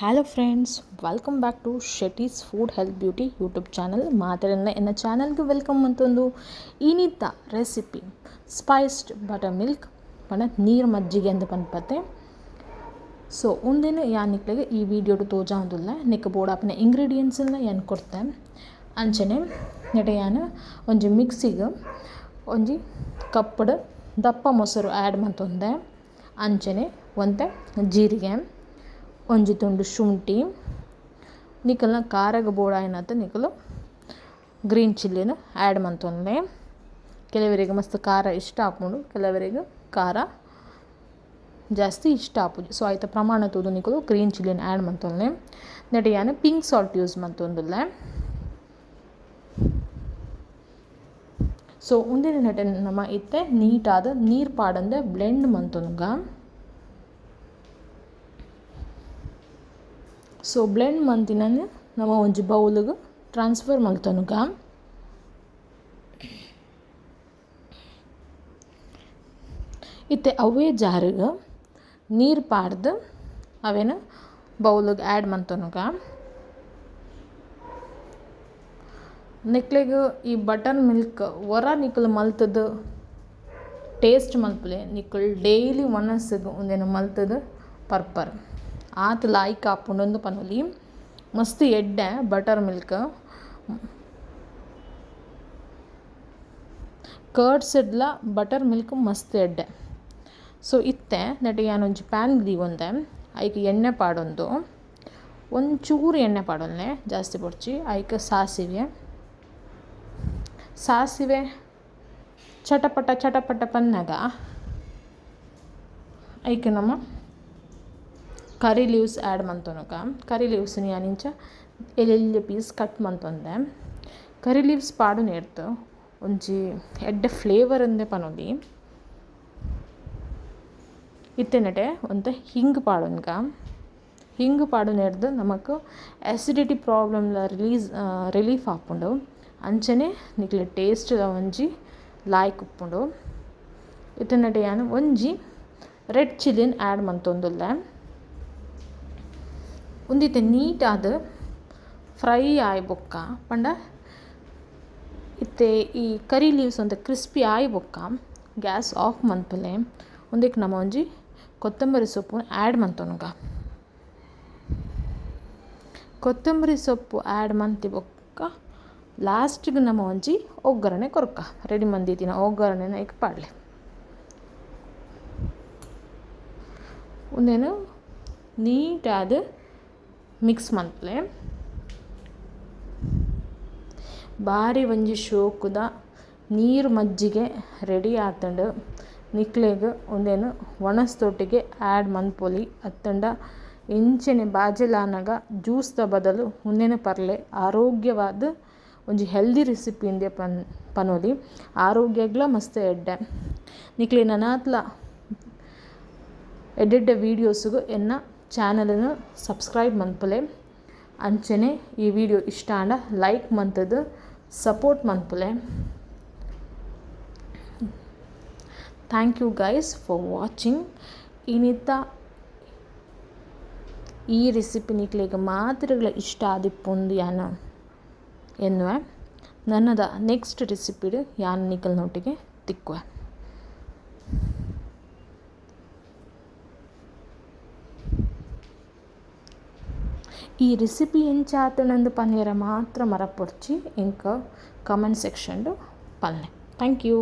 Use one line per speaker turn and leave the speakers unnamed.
Hello friends, welcome back to Shetty's food health beauty YouTube channel. ಮಾತಾಡೋಣ ಎನ್ನ ಚಾನಲ್ಗೆ welcome ಅಂತಂದು ಇನ್ನಿತ್ತ recipe spiced butter milk ಪಂಡ ನೀರು ಮಜ್ಜಿಗೆ ಅಂತ ಪನ್ಪತೆ. ಸೊ ಉಂದೆನ್ ಯಾನ್ ನಿಕ್ಲೆಗ್ ಈ ವಿಡಿಯೋಡು ತೋಜಾವೊಂದುಲ್ಲ. ನಿಕ್ ಬೋಡಾಪಿನ ಇಂಗ್ರೀಡಿಯೆಂಟ್ಸ್ ಯಾನ್ ಕೊರ್ತೆ. ಅಂಚನೆ ನೆಟೆ ಯಾನ್ ಒಂಜಿ ಮಿಕ್ಸಿಗ್ ಒಂಜಿ ಕಪ್ಪಡ್ ದಪ್ಪ ಮೊಸರು ಆ್ಯಡ್ ಮಂತೊಂದೆ. ಅಂಚನೆ ಒಂತೆ ಜೀರಿಗೆ, ಒಂಜಿ ತುಂಡು ಶುಂಠಿ, ನಿಕಲ್ನ ಖಾರಗ್ ಬೋಡಾಯಿನತ ನಿಕುಲು ಗ್ರೀನ್ ಚಿಲ್ಲಿನ ಆ್ಯಡ್ ಮಂತೊಂದೆ. ಕೆಲವರಿಗೆ ಮಸ್ತ್ ಖಾರ ಇಷ್ಟ ಆಪುಂಡು, ಕೆಲವರಿಗೆ ಖಾರ ಜಾಸ್ತಿ ಇಷ್ಟ ಆಪುಜಿ. ಸೊ ಐತ ಪ್ರಮಾಣ ತೂದು ನಿಕುಲು ಗ್ರೀನ್ ಚಿಲ್ಲಿನ ಆ್ಯಡ್ ಮಂತೊಂದೆ. ನೆಟೆ ಯಾನ್ pink salt use ಮಂತೊಂದುಲ್ಲೆ. So ಉಂದೆನ್ ನೆಟೆ ನಮ ಇತ್ತೆ ನೀಟಾದ ನೀರು ಪಾಡಂದೆ ಬ್ಲೆಂಡ್ ಮಂತೊನುಗ. ಸೊ ಬ್ಲೆಂಡ್ ಮಂತಿನನ್ ನಮ ಒಂಜಿ ಬೌಲ್ಗ್ ಟ್ರಾನ್ಸ್ಫರ್ ಮಲ್ತೊನುಗ. ಇತ್ತೆ ಅವೇ ಜಾರುಗ್ ನೀರು ಪಾಡ್ದು ಅವೇನು ಬೌಲ್ಗ್ ಆ್ಯಡ್ ಮಂತೊನುಗ. ನಿಕ್ಲೆಗ್ ಈ ಬಟರ್ ಮಿಲ್ಕ್ ಒರ ನಿಕುಲು ಮಲ್ತದು ಟೇಸ್ಟ್ ಮಲ್ಪುಲೆ. ನಿಕುಲು ಡೈಲಿ ಒಣಸ್ಗ್ ಉಂದೆನ್ ಮಲ್ತದು ಪರ್ಪರ್ ಆತ್ ಲಾಯ್ಕ್ ಆಪುಂಡು ಪನೊಲಿ. ಮಸ್ತ್ ಎಡ್ಡೆ butter milk. Curds ಇಡ್ಲ butter milk ಮಸ್ತ್ ಎಡ್ಡೆ. ಸೊ ಇತ್ತೆ ನೆಟೆ ಯಾನ್ ಒಂಜಿ ಪ್ಯಾನ್ ದೀವೊಂದೆ. ಐಕ್ ಎಣ್ಣೆ ಪಾಡೊಂದು, ಒಂಚೂರು ಎಣ್ಣೆ ಪಾಡೊನ್ಲೆ, ಜಾಸ್ತಿ ಬೊಡ್ಚಿ. ಐಕ್ ಸಾಸಿವೆ, ಸಾಸಿವೆ ಚಟಪಟ ಚಟಪಟ ಪನ್ನಗ ಐಕ್ ನಮ curry leaves add ಮಂತೊನುಗ. ಕರಿ ಲೀವ್ಸ್ ಯಾನ್ ಇಂಚ ಎಲ್ಲೆಲ್ಯ ಪೀಸ್ ಕಟ್ ಮಂತೊಂದೆ. ಕರಿ ಲೀವ್ಸ್ ಪಾಡುನೇರ್ತು ಒಂಜಿ ಎಡ್ಡೆ ಫ್ಲೇವರ್ ಅಂದೆ ಪನೊಲಿ. ಇತ್ತೆ ನೆಟೆ ಒಂತೆ ಹಿಂಗ್ ಪಾಡೊನ್ಗ. ಹಿಂಗ್ ಪಾಡುನೇರ್ದು ನಮಕ್ ಆ್ಯಸಿಡಿಟಿ ಪ್ರಾಬ್ಲಮ್ಲ ರಿಲೀಫ್ ಆಪುಂಡು. ಅಂಚನೆ ನಿಕ್ಲೆ ಟೇಸ್ಟ್ ಒಂಜಿ ಲಾಯ್ಕ್ ಉಪ್ಪುಂಡು. ಇತ್ತೆ ನೆಟೆ ಯಾನ್ ಒಂಜಿ ರೆಡ್ ಚಿಲ್ಲಿನ್ ಆ್ಯಡ್ ಮಂತೊಂದುಲ್ಲೆ. ಉಂದಿತ್ತೆ ನೀಟಾದ್ ಫ್ರೈ ಆಯಿ ಬೊಕ್ಕ ಪಂಡ ಇತ್ತೆ ಈ ಕರಿ ಲೀವ್ಸ್ ಒಂತೆ ಕ್ರಿಸ್ಪಿ ಆಯಿ ಬೊಕ್ಕ ಗ್ಯಾಸ್ ಆಫ್ ಮನ್ಪುಲೆ. ಉಂದೆಕ್ ನಮ ಒಂಜಿ ಕೊತ್ತಂಬರಿ ಸೊಪ್ಪು ಆ್ಯಡ್ ಮಂತೊನುಗ. ಕೊತ್ತಂಬರಿ ಸೊಪ್ಪು ಆ್ಯಡ್ ಮಂತಿ ಬೊಕ್ಕ ಲಾಸ್ಟ್ಗೆ ನಮ ಒಂಜಿ ಒಗ್ಗರಣೆ ಕೊರ್ಕ. ರೆಡಿ ಮಂದಿತ್ತಿನ ಒಗ್ಗರಣೆನ ಐಕ್ ಪಾಡ್ಲೆ. ಉಂದೆನ್ ನೀಟಾದ್ ಮಿಕ್ಸ್ ಮನ್ಪುಲೆ. ಬಾರಿ ಒಂಜಿ ಶೋಕುದ ನೀರು ಮಜ್ಜಿಗೆ ರೆಡಿ ಆತುಂಡು. ನಿಕ್ಲೆಗ್ ಉಂದೆನ್ ಒಣಸ್ತೊಟ್ಟಿಗೆ ಆ್ಯಡ್ ಮನ್ಪೊಲಿ. ಅತ್ತಂಡ ಇಂಚೆನೆ ಬಾಜೆಲಾನಗ ಜ್ಯೂಸ್ದ ಬದಲು ಉಂದೆನ್ ಪರ್ಲೆ. ಆರೋಗ್ಯವಾದ ಒಂಜಿ ಹೆಲ್ದಿ ರೆಸಿಪಿ ಇಂದೆ ಪನೊಲಿ. ಆರೋಗ್ಯಗ್ಲ ಮಸ್ತ್ ಎಡ್ಡೆ. ನಿಕ್ಲೆ ನನಾತ್ಲ ಎಡ್ಡೆಡ್ಡೆ ವೀಡಿಯೋಸ್ಗು ಎನ್ನ ಚಾನಲ್ನ ಸಬ್ಸ್ಕ್ರೈಬ್ ಮನ್ಪುಲೆ. ಅಂಚನೆ ಈ ವಿಡಿಯೋ ಇಷ್ಟ ಆಂಡ ಲೈಕ್ ಮಂತದು ಸಪೋರ್ಟ್ ಮನ್ಪುಲೆ. Thank you guys for watching. ಇನಿತ ಈ ರೆಸಿಪಿ ನಿಕ್ಲೆಗ್ ಮಾತ್ರಗಳ ಇಷ್ಟ ಆದಿಪ್ಪುಂದು ಯಾನ್ ಎನ್ನುವೆ. ನನ್ನದ ನೆಕ್ಸ್ಟ್ ರೆಸಿಪಿಡ್ ಯಾನ್ ನಿಕಲ್ನೊಟ್ಟಿಗೆ ತಿಕ್ಕುವೆ. ಈ ರೆಸಿಪಿ ಎಂಚಾತುಂಡು ಪನ್ಯರ ಮಾತ್ರ ಮರಪೊಡ್ಚಿ. ಇಂಕ ಕಮೆಂಟ್ ಸೆಕ್ಷನ್ ಪನ್ಲೆ. Thank you.